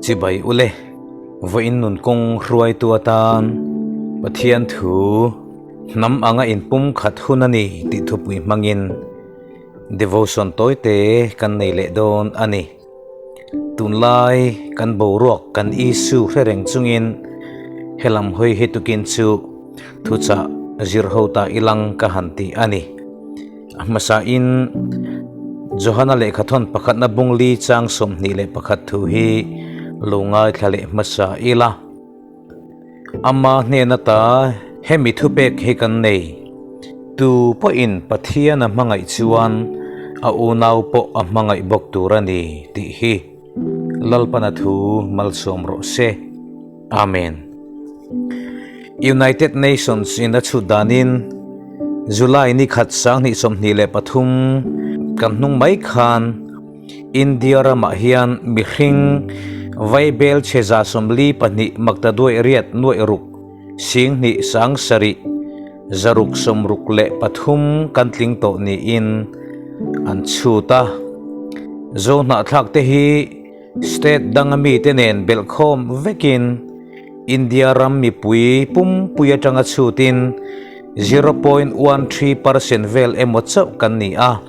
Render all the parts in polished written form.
Chibai ule, vawiin nun kawng hruaitu atan Pathian thu hnam anga inpumkhat hun a ni tih thupui hmangin devotion tawite kan nei leh dawn a ni. Tunlai kan boruak kan issue hre reng chungin helam hawi hi tukin chu thuchah zir ho ta ilang ka han ti a ni. A hmasain Johana lehkhathawn pakhatna bungli chang 21 thu hi lo ngaithla leh hmasa ila. Ama hnen ata hemi thupek hi kan nei, Tu pawhin Pathian a hmangaih chuan a unau pawh a hmangaih bawk tur a ni tih hi Lalpana thu malsawm rawh se. Amen. United Nations in a chhut danin July ni khat 2023 kan hnung mai khan India ramah hian mihring vaibel chhe 42 maktaduai riat nuaih ruk 2 7 663 kan tling tawh niin an chhut a. Zohnahthlak te hi State danga mite nen belhkhawm vekin India ram mipui pumpui atanga chhutin 0.13% vel emaw chauh kan ni a.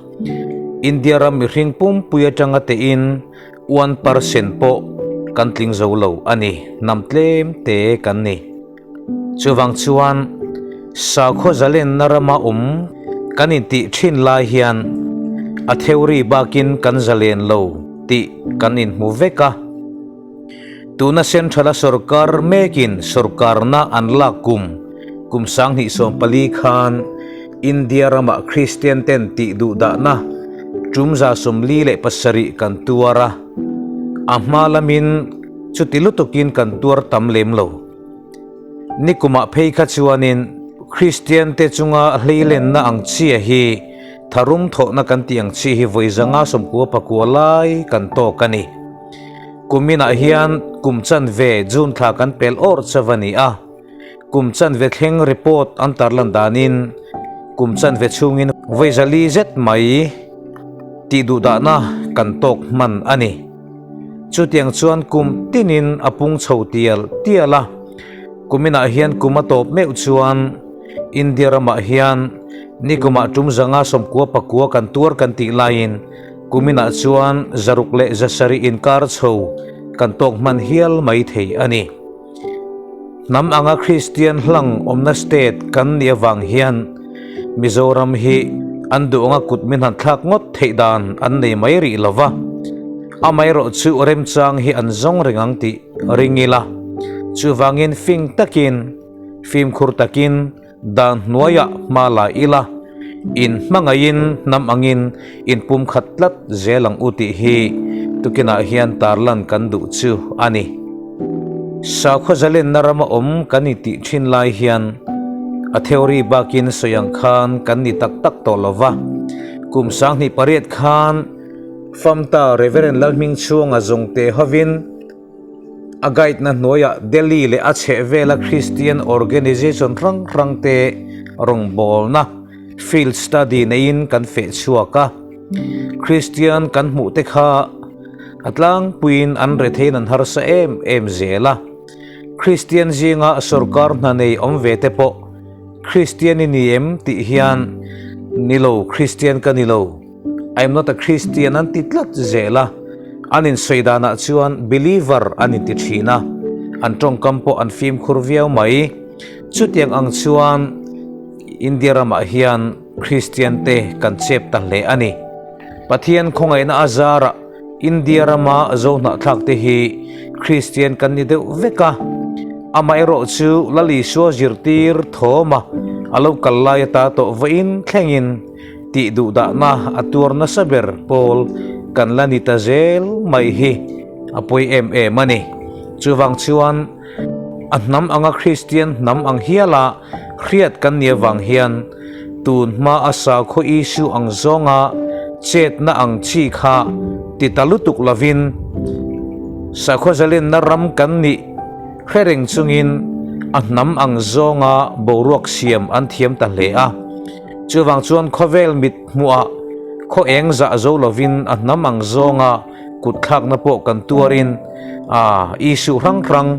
India ram mihring pumpui atanga tein 1% pawh kan tling zo lo a ni, hnam tlem te kan ni. Chuvang chuan sakhaw zalenna rama awm kan intih thin lai hian a theory bakin kan zalen lo tih kan inhmu vek a. Tuna Central-a sorkar mekin sorkarna an lak kum kum 2014 khan India ramah Kristian ten tih duh dahna tum 47 kan tuar a, a hma lamin chuti lutukin kan tuar tam lem lo. Nikumah phei kha chuanin Kristian te chunga hleilenna ang chia hi tharum thawhna kan tih ang chi hi vawi 199 lai kan tawk a ni. Kuminah hian kum chanve June thla kan pel awrh chauh a ni a. Kum chanve thleng report an tarlan danin kum chanve chhungin vawi 400 zet mai tih duhdahna kan tawk hman a ni. Chutiang chuan kum tinin a pung chho tial tial a, kuminah hian kum a tawp meuh chuan India ramah hian nikumah tum 199 kan tuar kan tih laiin kuminah chuan 607 inkar chho kan tawk hman hial mai thei a ni. Hnam anga Kristian hlang awmna state kan nih avang hian Mizoram hi an duh anga kut min han thlak ngawt theih dan an nei mai rih lo va. Amaherawh chu remchang hi an zawng reng ang tih ring ila, chuvangin fing takin, fimkhur takin dan hnuaiah hma la ila, in hmangaihin hnam angin in pumkhat tlat zel ang u tih hi tukinah hian tarlan kan duh chu a ni. Sakhaw zalenna rama awm kan ni tih thin lai hian a theory bakin sawi ang khan kan ni tak tak tawh lo va, kum 2008 khan, Famta Reverend Lalhmingchhunga zawngte hovin a guide na hnuaiah Delhi leh a chhehvela Christian organization hrang hrangte rawngbawlna field study neiin kan feh chhuak a. Christian kan hmuh te kha a tlangpuiin an retheiin an harsa em em zel a. Christian zinga sorkar hna nei awm ve te pawh Christian i ni em tih hian ni lo Christian ka ni lo. I am not a Christian an ti tlat zel a, an insawi danah chuan believer an inti thin a, an tawngkam pawh an fimkhur viau mai. Chutiang ang chuan India ramah hian Christian te kan chep ta hle a ni. Pathian khawngaihna a zarah India rama Zohnahthlak te hi Christian kan ni deuh vek a, amaherawh chu Lal Isua zirtir thawma a lo kal lai ata tawh vawiin thlengin Tih duhdahna a tuar nasa ber pawl kan la ni ta zel mai hi a pawi em em a ni. Chuvang chuan a hnam anga Kristian hnam ang hiala hriat kan ni avang hian tun hma a sakhaw issue ang zawnga chetna ang chi kha ti ta lutuk lovin sakhaw zalenna ram kan nih hre reng chungin a hnam ang zawnga boruak siam an thiam ta hle a. Chuvang chuan khawvel mit hmuhah khaw eng zah zo lovin a hnam ang zawnga Kutthlakna pawh kan tuarin a issue hrang hrang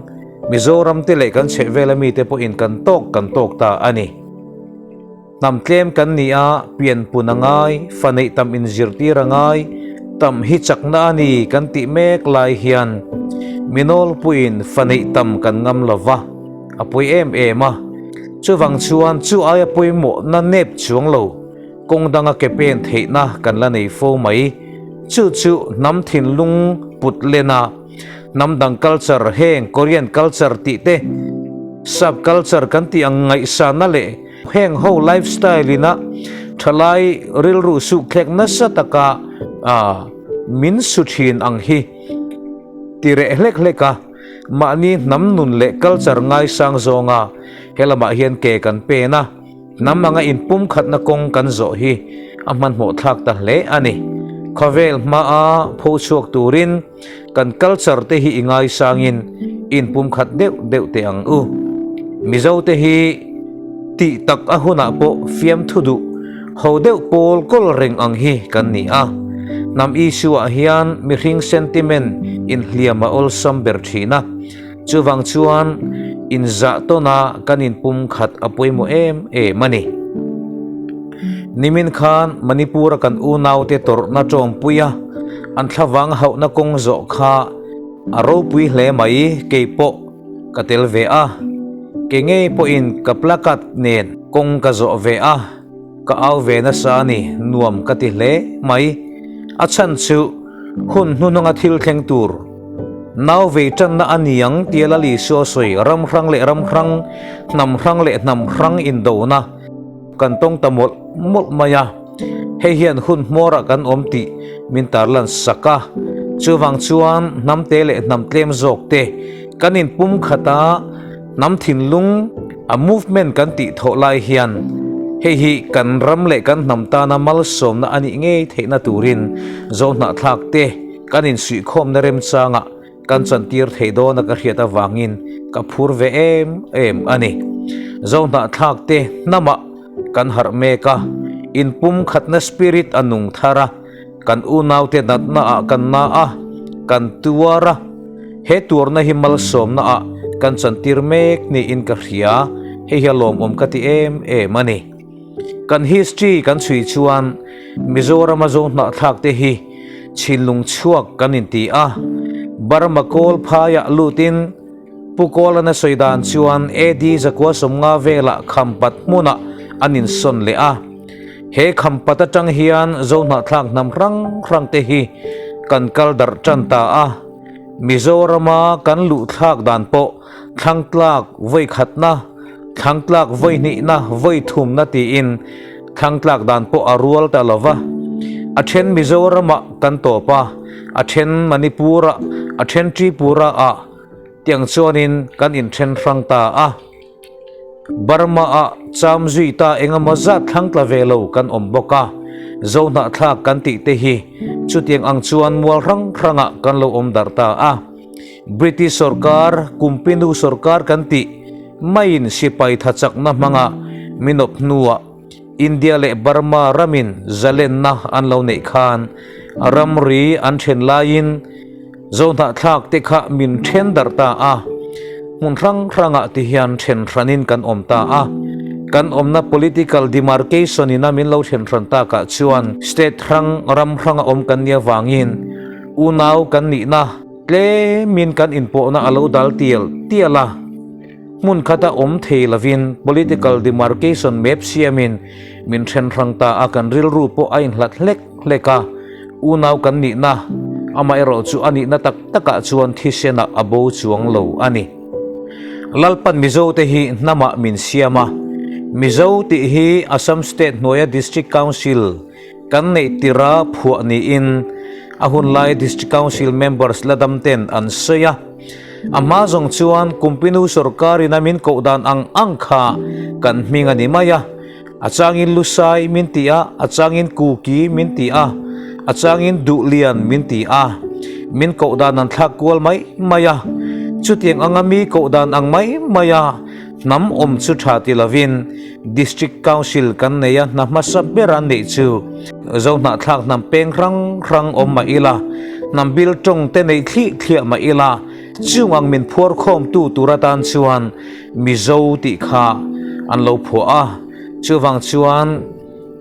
Mizoram te leh kan chhehvela mite pawhin kan tawk kan tawk ta a ni. Hnam tlem kan ni a, pianpun a ngai, fa neih tam inzirtir a ngai, tam hi chakna a ni kan tih mek lai hian mi nawlpuiin fa neih tam kan ngam lo va, a pawi em em a. Chuvang chuan chu aia pawimawhna nep chuang lo kawng danga ke pen theihna kan la nei fo mai. Chu chu hnam thinlung put lena hnam dang culture heng Korean culture tih te, sap culture kan tih ang ngaihsanna leh heng ho lifestyle ina thalai rilru sukthlek nasa taka min su thin ang hi ti reh hlek hlek a, mahni hnam nun leh culture ngaisang zawnga he lamah hian ke kan pen a. Hnam anga inpumkhatna kawng kan zawh hi a hmanhmawh thlak ta hle a ni. Khawvel hmaa pho chhuak turin kan culture te hi i ngaisangin inpumkhat deuh deuh teh ang u. Mizo te hi tih tak a hunah pawh fiamthu duh ho deuh pawl kawl reng ang hi kan ni a. Hnam issue ah hian mihring sentiment inhliam a awlsam ber thin a. Chuvang chuan inzah tawna kan inpum khat a pawimawh em em a ni. Nimin khan Manipur-a kan unaute tawrhna tawngpui a, an thlavang hauhna kawng zawh kha a ropui hle mai, kei pawh ka tel ve a, ke ngei pawhin ka placard nen kawng ka zawh ve a, ka au ve nasa a ni, nuam ka ti hle mai. A chhan chu hun hnuhnunga thil thleng tur. Nau vei tanna a ni ang tia Lal Isua sawi ram hrang leh ram hrang, hnam hrang leh hnam hrang indona kan tawng ta mawlh mawlh mai a. Hei hian hun hmawrah kan awm tih min tarlan sak a. Chuvang chuan hnam te leh hnam tlem zawk te kan inpum khat a, hnam thinlung a movement kan tih thawh lai hian hei hi kan ram leh kan hnam tana malsawmna a nih ngei theihna turin Zohnahthlak te, Kan insuihkhawmna remchangah kan chantir thei dawna ka hriat avangin ka phur ve em em a ni. Zohnahthlak te hnamah kan harh mek a, inpumkhatna spirit a nung thar a, kan unaute natnaah kan na a, kan tuar a, he tuarna hi malsawmnaah kan chantir mek niin ka hria, hei hi a lawmawm ka ti em em a ni. Kan history kan chhui chuan Mizorama Zohnahthlak te hi Chhinlung chhuak kan inti a, Burma kawl phaiah lutin Pu Kawlana sawi dan chuan AD 150 velah Khampat hmunah an insawn leh a. He Khampat atang hian Zohnahthlak hnam hrang hrang te hi kan kal darh tan ta a. Mizorama kan luhthlak dan pawh Thlangtlak vawi khatna, thlangtlak vawi hnihna, vawi thumna tiin thlangtlak dan pawh a rual ta lo va. A then Mizoramah kan tawp a, a then Manipurah, a then Tripura-ah tiang chuanin kan inthen hrang ta a. Burma-ah cham zui ta engemaw zat thlangtla ve lo kan awm bawk a, Zohnahthlak kan tih te hi chutiang ang chuan mual hrang hrangah kan lo awm darh ta a. British sorkar, Kumpinu sorkar kan tih maiin sipai thachakna hmanga min awp hnuah India leh Burma ramin zalenna an lo neih khan ramri an then laiin Zohnahthlak te kha min then darh ta a, hmun hrang hrangah ti hian then hranin kan awm ta a. Kan awmna political demarcation ina min lo then hran takah chuan state hrang ram hranga awm kan nia vangin unau kan nihna Tlemin kan inpawhna a lo dal tial tial a, hmun khata awm thei lovin political demarcation map siamin min then hrang ta a, kan rilru pawh a inhlat hlek hlek a, unau kan nihna, amaherawh chu a nihna tak takah chuan thisenah a bo chuang lo a ni. Lalpan Mizote hi hnamah min siam a, Mizo tih hi Assam State hnuaia District Council, Kan neih tirha phuah niin a hunlai District Council members la dam ten an sawi a. A hma zawng chuan Kumpinu sorkarin a min koh dan ang ang kha kan hming a ni mai a. A changin Lusai min ti a, a changin Kuki min ti a, a changin Duhlian min ti a. Min koh dan an thlak kual mai mai a. Chutiang anga mi koh dan ang mai mai a hnam awm chu tha ti lovin District Council kan nei a, hna hmasa ber an neih chu Zohnahthlak hnam peng hrang hrang awm mah ila, Hnam bil tawng te neih thlih thliah mah ila, chung ang min phuar khawmtu tur atan chuan Mizo tih kha an lo phuah a. Chuvang chuan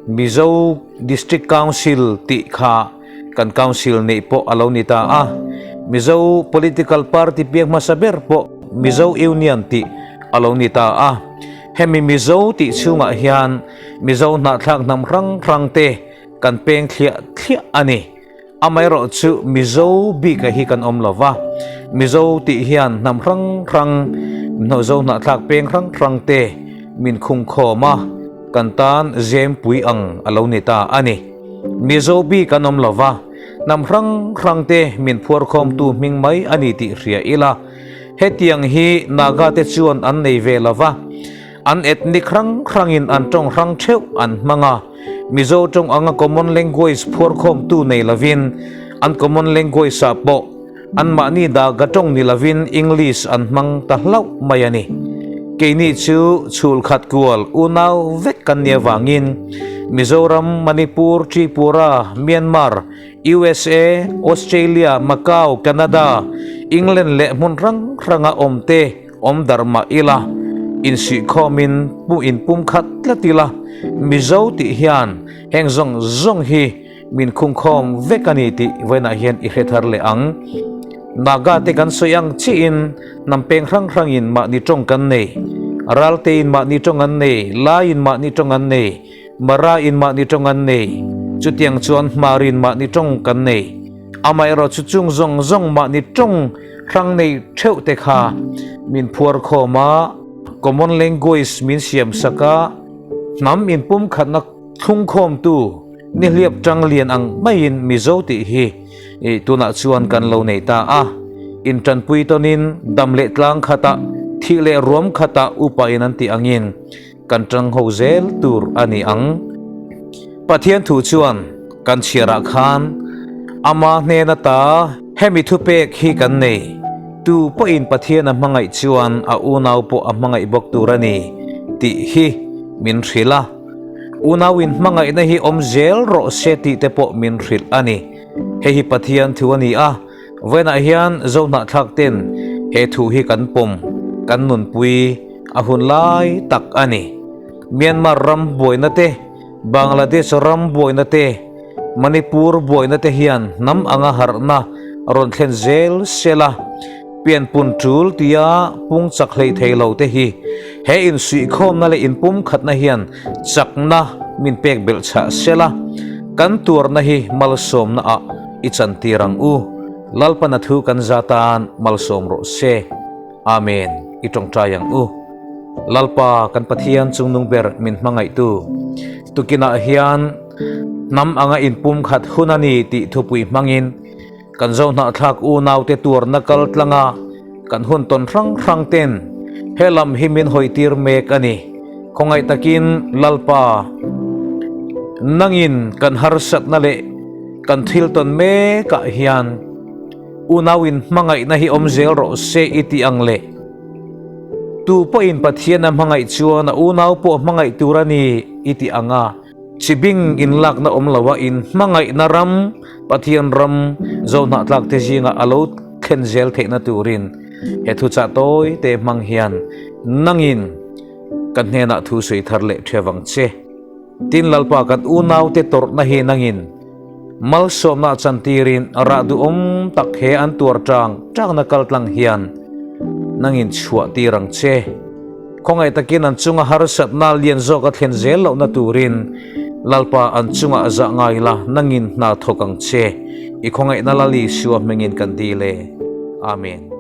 Mizo District Council tih kha kan Council neih pawh a lo ni ta a. Mizo Political Party piak hmasa ber pawh Mizo Union tih a lo ni ta a. Hemi Mizo tih chhungah hian Mizo hnahthlak hnam hrang hrang te kan peng thliah thliah a ni. Amaherawh chu Mizo bika hi kan awm lo va, Mizo tih hian hnam hrang hrang, Mizo hnahthlak peng hrang hrang te min khung khawm a, kan tan zempui ang a lo ni ta a ni. Mizo bik an awm lo va, hnam hrang hrang te min phuar khawmtu hming mai a ni tih hria ila, hetiang hi Naga te chuan an nei ve lo va, An ethnic hrang hrangin an tawng hrang theuh an hmang a, Mizo tawng anga common language phuarkhawmtu nei lovin an common language ah pawh anmahni daga tawng ni lovin English an hmang ta hlauh mai a ni. Keini chu chhul khat kual unau vek kan nia vangin Mizoram, Manipur, Tripura, Myanmar, USA, Australia, Macau, Canada, England leh hmun hrang hranga awmte Awm darh mah ila, insuihkhawmin pu inpum khat tlat ila, Mizo tih hian heng zawng zawng hi min khungkhawm vek a ni tih vawiinah hian i hre thar leh ang. Naga te kan sawi ang chiin hnam peng hrang hrangin mahni tawng kan nei, Raltein mahni tawng an nei, Laiin mahni tawng an nei, Marain mahni tawng an nei, chutiang chuan Hmarin mahni tawng kan nei. Amaherawh chu chung zawng zawng mahni tawng hrang nei theuh te kha min phuar khawm a, common language min siam sak a, hnam inpumkhatna thlung khawmtu nihliap tang lian ang maiin Mizo tih hi tunah chuan kan lo nei ta a, intanpui tawnin dam leh tlang khatah, thih leh ruam khatah upa in an tih angin kan tang ho zel tur a ni ang. Pathian thu chuan kan chhiarah khan ama hnen ata hemi thupek hi kan nei, Tu pawhin Pathian a hmangaih chuan a unau pawh a hmangaih bawk tur a ni tih hi min hrilh a. Unauin hmangaihna hi awm zel rawh se tih te pawh min hrilh a ni. Hei hi Pathian thu a ni a. Vawiinah hian Zohnahthlak ten he thu hi kan pawm, kan nunpui a hun lai tak a ni. Myanmar ram buaina te, Bangladesh ram buaina te, Manipur buaina te hian hnam anga harhna rawn thlen zel sel a, pianpun tul tia pung chak hlei thei lo te hi he insuihkhawmna leh inpumkhatna hian chakna min pek belh chhah sel a, kan tuarna hi malsawmna ah I chantir ang u, Lalpana thu kan za tan malsawm rawh se. Amen. I tawngtai ang u. Lalpa kan Pathian chungnung ber min hmangaihtu. Tukinah hian hnam anga inpumkhat hun a ni tih thupui hmangin kan Zohnahthlak unaute tuarna kal tlanga kan hun tawn hrang hrang ten he lam hi min hawitir mek a ni. Khawngaih takin Lalpa nangin kan harsatna leh Kan thil tawn mekah hian unauin hmangaihna hi awm zel rawh se i tih ang le. Tu pawhin Pathian a hmangaih chuan a unau pawh hmangaih tur a ni i tih ang a. Chibing inlakna awm loa in hmangaihna ram, Pathian ram Zohnahthlak te zingah a lo thlen zel theihna turin he thuchah tawi te hmang hian nangin ka hnenah thu sawi thar leh ṭheu ang che. Tin Lalpa kan unaute tawrhna hi nangin malsawmna chantirin rah duhawm tak he an tuar tang tangna kaltlang hian nangin chhuah tir ang che. Khawngaih takin an chunga harsatna lian zawk a thlen zel lohna turin Lalpa an chungah zah ngai la nangin hna thawk ang che. I khawngaihna Lal Isua hmingin kan dil e. Amen.